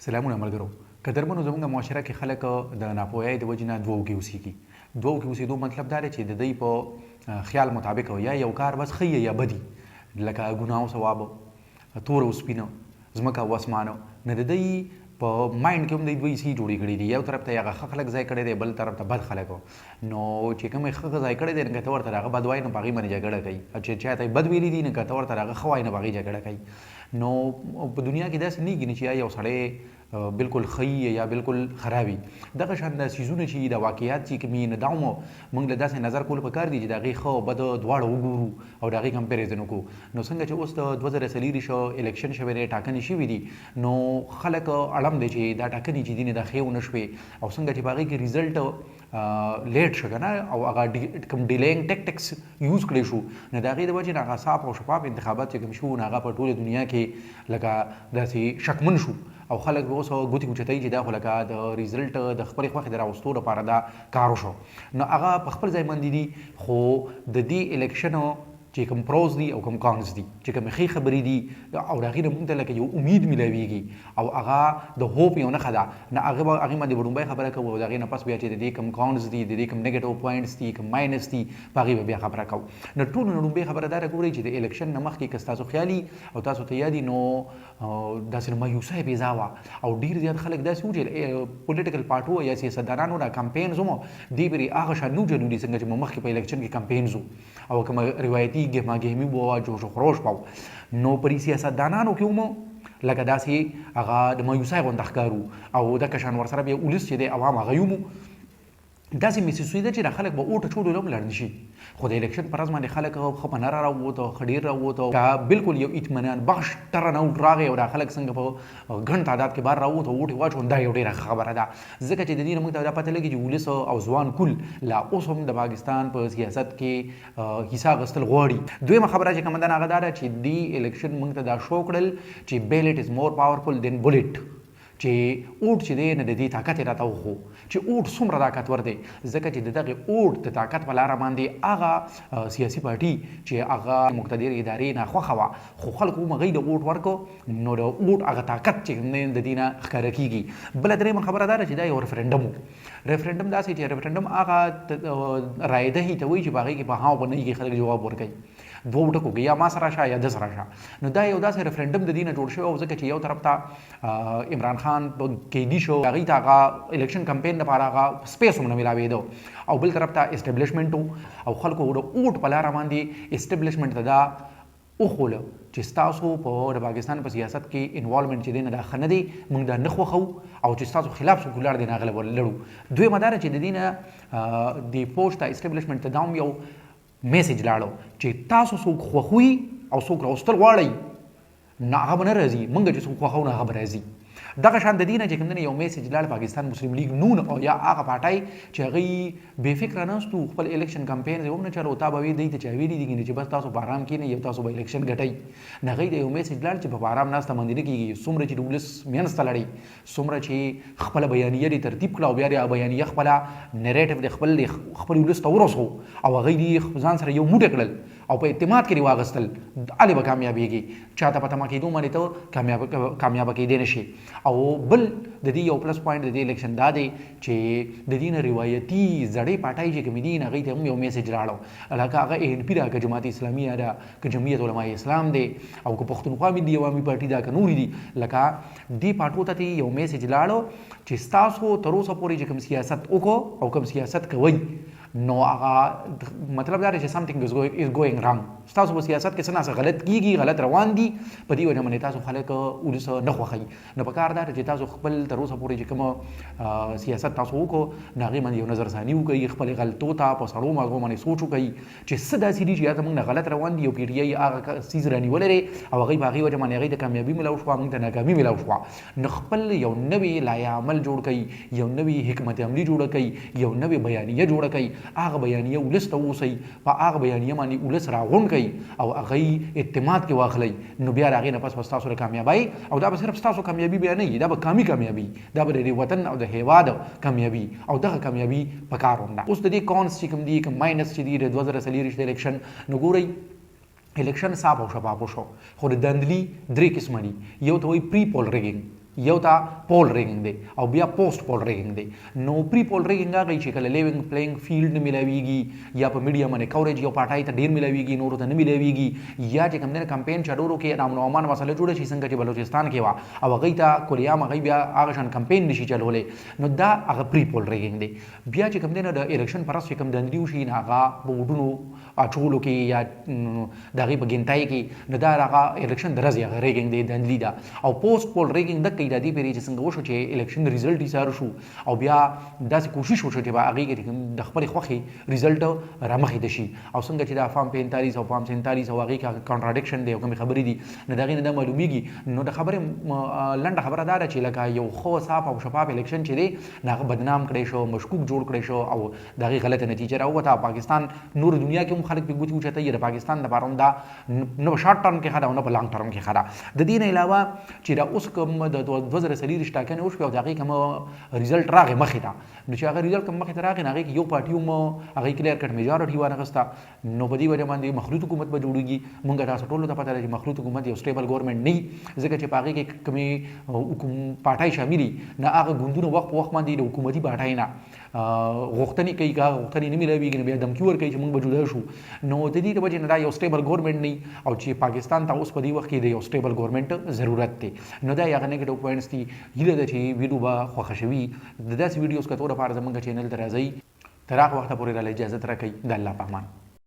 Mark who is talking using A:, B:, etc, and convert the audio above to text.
A: سلامونه ملګرو. قدرمنو، زمونږ معاشره کې خلک د ناپوهۍ د وجې نه دوو کې اوسېږي. دوو کې اوسېدو مطلب دا دی چې د دوی په خیال مطابق یا یو کار بس ښه یا بدي، لکه ګناه او ثواب، تور او سپینه، ځمکه او اسمان. نه د دوی په مایند کې هم دوی دوه حصې جوړې کړې دي. یو طرف ته یې هغه ښه خلک ځای کړی دی، بل طرف ته بد خلک. نو چې کوم یې ښه ځای کړی دی، نو که ته ورته د هغه بد وایې، نو په هغې باندې جګړه کوي، او چې چا ته یې بد ویلي دي، نو که ته ورته د هغه ښه وایې، نو په هغې جګړه کوي. نو په دنیا کې داسې نه کېږي چې یا یو سړی بالکل ښه یا بالکل خراب وي. دغه شان دا څیزونه چې دا واقعیات چې کوم نه، دا هم موږ له داسې نظر کول پکار دي چې د هغې ښه او بد دواړه وګورو او د هغې کمپیریزن وکړو. نو څنګه چې اوس د 2024 الیکشن شوی دی، ټاکنې شوې دي، نو خلک اړم دی چې دا ټاکنې چې دي نه، دا ښې ونه شوې، او څنګه چې په هغې کې ریزلټ لیټ شو کنه، او هغه کوم ډیلینګ ټیکټکس یوز کړی شو، نو د هغې د وجې نه هغه صاف او شفاف انتخابات چې کوم شو، نو هغه په ټوله دنیا کې لکه داسې شکمن شو، او خلک به اوس ګوتې اوچتوي چې دا خو لکه د ریزلټ د خپلې خوښې د راوستو لپاره دا کار وشو. نو هغه په خپل ځای باندې دي، خو د دې الیکشن چې کوم پروز دي او کوم کانز دي، چې کوم ښې خبرې دي او د هغې نه مونږ ته لکه یو امید ملاویږي او هغه د هوپ یو نښه ده، نو هغه به هغې باندې به ړومبی خبره کوو، او د هغې نه پس بیا چې د دې کوم کانز دي، د دې کوم نیګیټیو پوینټس دي، کوم ماینس دي، په هغې به بیا خبره کوو. نو ټولو نه ړومبی خبره دا ده، ګورئ چې د الیکشن نه مخکې که ستاسو خیال او تاسو ته یاد، نو داسې مایوسۍ فضا وه، او ډیر زیات خلک داسې وو چې پولیټیکل پارټو یا سیاستدانانو دا کمپاینز هم دې پرې هغه شان نه چلولي څنګه چې مخکې په الیکشن کې کمپاینز وو او کومه روایتي ګهما ګهمي وه، جوش و خروش وو. نو پر سیاستدانانو کې هم لکه داسې هغه د مایوسۍ غونده ښکارو، او دغه شان ورسره بیا ولس چې دی، عوام، هغه هم داسې محسوسېده چې دا خلک به اوټ اچولو له هم لاړ نه شي. خو د الیکشن پر ورځ باندې خلک ښه په نره راووته، ښه ډېر راووته، دا بالکل یو اطمینان بخش ټرن اوټ راغی، او دا خلک څنګه په ګڼ تعداد کې بار راووته، اوټ یې واچو. دا یو ډېره ښه خبره ده، ځکه چې د دې نه موږ ته دا پته لګي چې ولس او ځوان کول لا اوس هم د پاکستان په سیاست کې حصه اخیستل غواړي. دویمه خبره چې کومه ده، هغه دا ده چې دې الیکشن موږ ته دا شو کړل چې بیلټ از مور پاورفل دین بولټ، چې اوټ چې دی نه، د دې طاقت یې راته وښو چې اوټ څومره طاقتور دی، ځکه چې د دغه اوټ د طاقت په لاره باندې هغه سیاسي پارټي چې هغه مقتدر ادارې ناخوښه وه، خو خلکو هم هغوی د اوټ ورکړو. نو د اوټ هغه طاقت چې کوم دی، د دې نه ښکاره کېږي. بله درېیمه خبره دا ده چې دا یو ریفرنډم و. ریفرنډم داسې چې ریفرنډم هغه رایه دهي ته وایي چې په هغې کې په ها او په نه کې خلک جواب ورکوي، دوو ټکو کې، یا ما سره شه یا ده سره شه. نو دا یو داسې ریفرنډم د دې نه جوړ شوی او ځکه چې یو طرف ته عمران خان قیدي شو، هغې ته هغه الیکشن کمپاین لپاره هغه سپیس هم نه ملاوېده، او بل طرف ته اسټبلشمنټ او خلکو د اوټ په لاره باندې اسټبلشمنټ ته دا وښوله چې ستاسو په د پاکستان په سیاست کې انوالومنټ چې دی نه، دا ښه نه دی، موږ دا نه خوښوو، او چې ستاسو خلاف څوک ولاړ دی، نه هغه له لړو. دویمه دا ده چې د دې نه د فوج ته، اسټبلشمنټ ته دا هم یو میسج لاړو چې تاسو څوک خوښوي او څوک راوستل غواړئ، نو هغه به نه راځي، مونږ چې څوک خوښوو، نو هغه به راځي. دغه شان د دې نه چې کوم دی یو میسج لاړ پاکستان مسلم لیګ نون او یا هغه پارټۍ چې هغوی بې فکره ناست وو، خپل الیکشن کمپاین یې هم نه چلو. تا به وې دوی ته چا ویلي دي چې بس تاسو په آرام کښېنئ او تاسو به الیکشن ګټئ. نو هغوی ته یو میسج لاړ چې په آرام ناسته باندې نه کېږي. څومره چې د ولس منځ ته لاړې، څومره چې خپله بیانیه دې ترتیب کړه، او بیا دې بیانیه خپله نریټیو دې خپل ولس ته ورسو، او هغوی دې ځان سره یو موټی کړل او په اعتماد کې دې واغستل، هلې به کامیابېږي. چا ته په تمه کېدو باندې ته کامیابه کېدی نه شي. او بل د دې یو پلس پوینټ د دې الیکشن دا دی چې د دې نه روایتي زړې پارټۍ چې کومې دي، هغوی ته هم یو میسج راړو، لکه هغه اے این پي ده، که جماعت اسلامي ده، که جمعیت علماء اسلام دی، او که پښتونخوا ملي عوامي پارټي ده، که نورې دي، لکه دې پارټو ته یو میسج لاړو چې ستاسو تر اوسه پورې چې کوم سیاست وکړو او کوم سیاست کوئ، نو هغه مطلب دا دی چې something is going wrong. ستاسو په سیاست کې څه ناڅه غلط کیږي، غلط روان دي. په دې وجه باندې تاسو خلک ولس نه خوښوي. نو په کار دا چې تاسو خپل تر اوسه پورې چې کوم سیاست تاسو وکړو، نو هغې باندې یو نظر ثاني وکړئ، خپلې غلطو ته په سړو مازغو باندې سوچ وکړئ چې څه داسې دي چې یا زموږ نه غلط روان دي، او پي ټي آی هغه څیز رانیولی دی او هغوی په هغې وجه باندې هغوی ته کامیابي ملاو شوه، موږ ته ناکامي ملاو شوه. نو خپل یو نوی لایحه عمل جوړ کړئ، یو نوی حکمت عملي جوړه کړئ، یو نوې بیانیه جوړه کړئ، هغه بیانیه ولس ته ووسئ، په هغه بیانیه باندې ولس راغونډ کړئ او هغوی اعتماد کې واخلئ. نو بیا د هغې نه پس به ستاسو د کامیابۍ، او دا به صرف ستاسو کامیابي بیا نه وي، دا به قامي کامیابي، دا به د دې وطن او د هیواد کامیابي، او دغه کامیابي پکار هم ده. اوس د دې کانس چې کوم دي، کوم ماینس چې دي د 2024 الیکشن، نو ګورئ، الیکشن صاف او شفاف وشو، خو د داندلي درې قسمه دي. یو ته وایي پری پول ریګینګ. یو ته پول ریګنګ دی او بیا پوسټ پول ریګنګ دی. نو پری پول ریګنګ هغه چې کله لیونګ پلینګ فیلډ نه ملاویږي، یا په میډیا باندې کوریج یو پارټای ته ډیر ملاویږي، نورو ته نه ملاویږي، یا چې کوم دی کمپاین چلولو کې د امن او امان مسله جوړه شي، څنګه چې بلوچستان کې وه، او هغوی ته کلیام هغوی بیا هغه شان کمپاین نشي چلولی، نو دا هغه پری پول ریګنګ دی. بیا چې کوم دی نو د الیکشن پر ورځ چې کوم دندې وشي، نو هغه په ووټونو اچولو کې یا د هغې په ګنتای کې، نو دا هغه الیکشن د ورځې هغه ریګنګ دی، دندلي ده. او پوسټ پول ریګنګ دکه د دې پیرې چې څنګه وشو چې الیکشن ریزلټ ایسار شو او بیا داسې کوشش وشو چې په هغې کې د خپلې خوښې ریزلټ رامخې ته شي، او څنګه چې دا فارم 45 او فارم 47 او هغې کې کانټراډکشن دی او کومې خبرې دي، نو د هغې نه دا معلومیږي. نو د خبرې لنډه خبره دا ده چې لکه یو ښه صاف او شفاف الیکشن چې دی، نو هغه بدنام کړی شو، مشکوک جوړ کړی شو او د هغې غلطه نتیجه راووته. پاکستان نور دنیا کې هم خلک پرې ګوتې اوچتوي. د پاکستان دپاره هم دا نه په شارټ ټرم کې ښه ده او نه په لانګ ټرم کې ښه ده. د دې نه علاوه چې دا اوس کوم د 2024 ټاکنې وشوې او د هغې کوم ریزلټ راغی مخې ته، نو چې هغه ریزلټ کوم مخې ته راغی، نو هغې کې یو پارټي هم هغې کلیر کټ میجارټي وانه غسته، نو په دې وجه باندې مخلوط حکومت به جوړیږي. مونږ تاسو ټولو ته پته ده چې مخلوط حکومت یو سټیبل ګورنمنټ نه، ځکه چې په هغې کې کومې حکوم پارټۍ شاملي، نه هغه ګوندونه وخت په وخت باندې د حکومتي پارټۍ نه غوښتنې کوي. که هغه غوښتنې نه ملاویږي، نو بیا دمکي ورکوي چې موږ به جدا شو. نو د دې د وجې نه دا یو سټیبل ګورنمنټ نه، او چې پاکستان ته اوس په دې وخت کې د یو سټیبل ګورنمنټ ضرورت دی. نو دا یې هغه نیګیټیو پوینټس دي. هیله ده چې ویډیو به خوښه شوي. د داسې ویډیوز کتو لپاره زمونږ چینل ته راځئ. تر هغه وخته پورې راله اجازه راکړئ. د الله په امان.